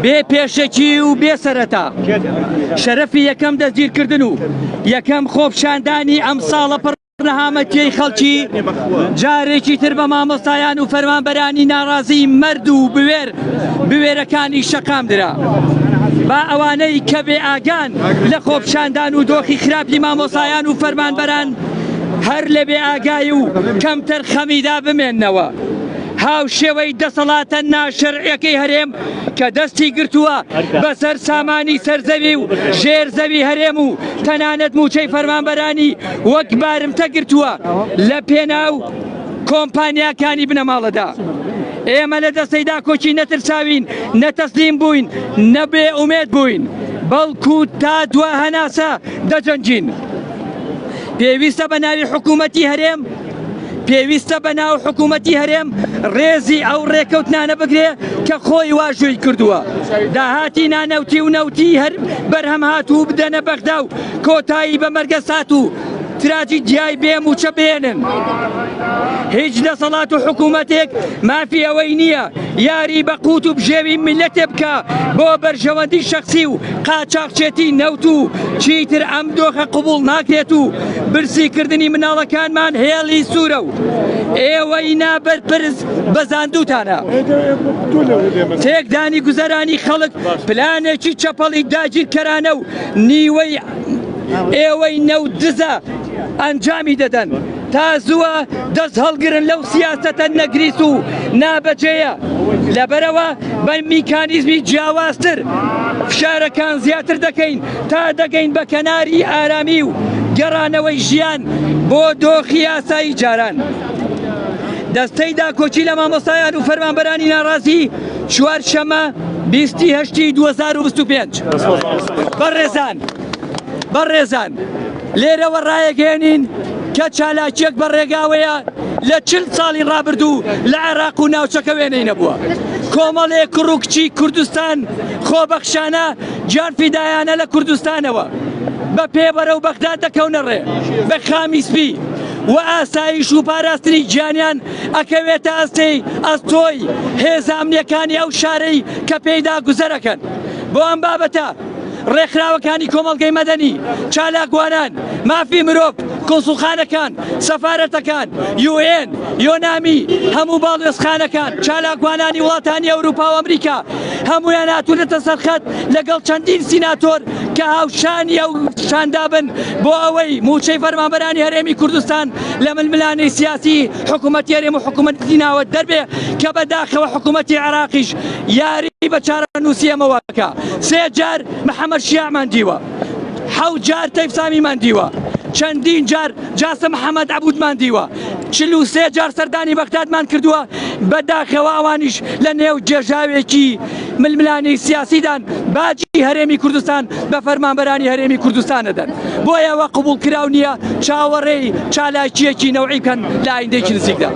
بێ پێشەکی و بێ سەرەتا شەرەفی یەکەم دەستگیرکردن و یەکەم خۆپیشاندانی ئەمساڵە پڕ نەهامەتیەی خەڵکی جارێکی تر بە مامۆستایان و فەرمانبەرانی ناڕازی مەرد و بوێر بوێرەکانی شەقام درا. با ئەوانەی کە بێ ئاگان لە خۆپیشاندان و دۆخی خراپی مامۆستایان و فەرمانبەران هەر لە بێ ئاگای و کەمتەرخەمیدا بمێننەوە. هاوشێوەی دەسەڵاتە ناشەرعیەکەی هەرێم کە دەستی گرتووە بەسەر سامانی سەرزەوی و ژێر زەوی هەرێم و تەنانەت موچەی فەرمانبەرانی وەک بارمتە گرتووە لە پێناو کۆمپانیاکانی بنەماڵەدا. ئێمە لە دەستەی داکۆکی نەترساوین، نە تەسلیم بووین، نە بێ ئومێد بووین، بەڵکو تا دوا هەناسە دەجەنگین. پێویستە بە ناوی حکوومەتی هەرێم پێویستە بە ناو حکوومەتی هەرێم ڕێزی ئەو ڕێکەوتنانە بگرێ کە خۆی واژۆی کردووە. داهاتی نانەوتی و نەوتی هەر بەرهەم هاتوو بدەنە بەغدا و کۆتایی بە مەرگەسات و تراجیدیای بێ مووچە بهێنن. هیچ دەسەڵات و حکوومەتێک مافی ئەوەی نییە یاری بە قوت و بژێوی میللەتێ بکا بۆ بەرژەوەندی شەخسی و قاچاخچێتی نەوت و چیتر ئەم دۆخە قبوڵ ناکرێت و برسیکردنی مناڵەکانمان هێڵی سوورە و ئێوەی نابەرپرس بەزاندووتانە. تێکدانی گوزەرانی خەڵک پلانێکی چەپەڵی داگیرکەرانە و نیوەی ئێوەی نەوت دزە ئەنجامی دەدەن تا زووە دەست هەڵگرن لەو سیاسەتە نەگریس و نابەجێیە لەبەرەوە بە میکانیزمی جیاوازتر فشارەکان زیاتر دەکەین تا دەگەین بە کەناری ئارامی و گەڕانەوەی ژیان بۆ دۆخی ئاسایی جاران. دەستەی داکۆکی لە مامۆستایان و فەرمانبەرانی ناڕازی چوارشەممە 20 هەشتی 2025 بەڕێزان بەڕێزان لێرەوە ڕایەگەیەنین کە چالاکیەک بە ڕێگاوەیە لە چل ساڵی ڕابردوو لە عێراق و ناوچەکە وێنەی نەبووە کۆمەڵێک کوڕ و کچی کوردستان خۆبەخشانە گیانفیدایانە لە کوردستانەوە بە پێ بەرەو بەغداد دەکەونە ڕێ بە خامی سپی و ئاسایش و پاراستنی گیانیان ئەکەوێتە ئەستێی ئەستۆی هێزە ئەمنیەکانی ئەو شارەی کە پێیدا گوزەرەکەن بۆ ئەم بابەتە ڕێکخراوەکانی کۆمەڵگەی مەدەنی، چالاکوانان، مافی مرۆڤ، کونسوڵخانەکان، سەفارەتەکان، یوئێن، یۆنامی، هەموو باڵوێزخانەکان، چالاکوانانی وڵاتانی ئەوروپا و ئەمریکا هەموویان هاتوونەتە سەرخەت لەگەڵ چەندین سیناتۆر کە هاوشانی ئەو شاندابن بۆ ئەوەی مووچەی فەرمانبەرانی هەرێمی کوردستان لە ململانێی سیاسی حکوومەتی هەرێم و حکوومەتی ناوەند دەربێ کە بەداخەوە حکوومەتی عێراقیش یاری بە چارەنووسی ئێمەوە ئەکا. سێ جار محەمەد شیاعمان دیوە، حەوت جار تەیف سامیمان دیوە، چەندین جار جاسم محەمەد عەبودمان دیوە، 43 جار سەردانی بەغدادمان کردووە، بەداخەوە ئەوانیش لە نێو گێژاوێکی ململانێی سیاسیدان، باجی هەرێمی کوردستان بە فەرمانبەرانی هەرێمی کوردستان ئەدەن. بۆیە ئەوە قبوڵکراو نییە چاوەڕێی چالاکییەکی نەوعی بکەن لە ئایندەیەکی نزیکدا.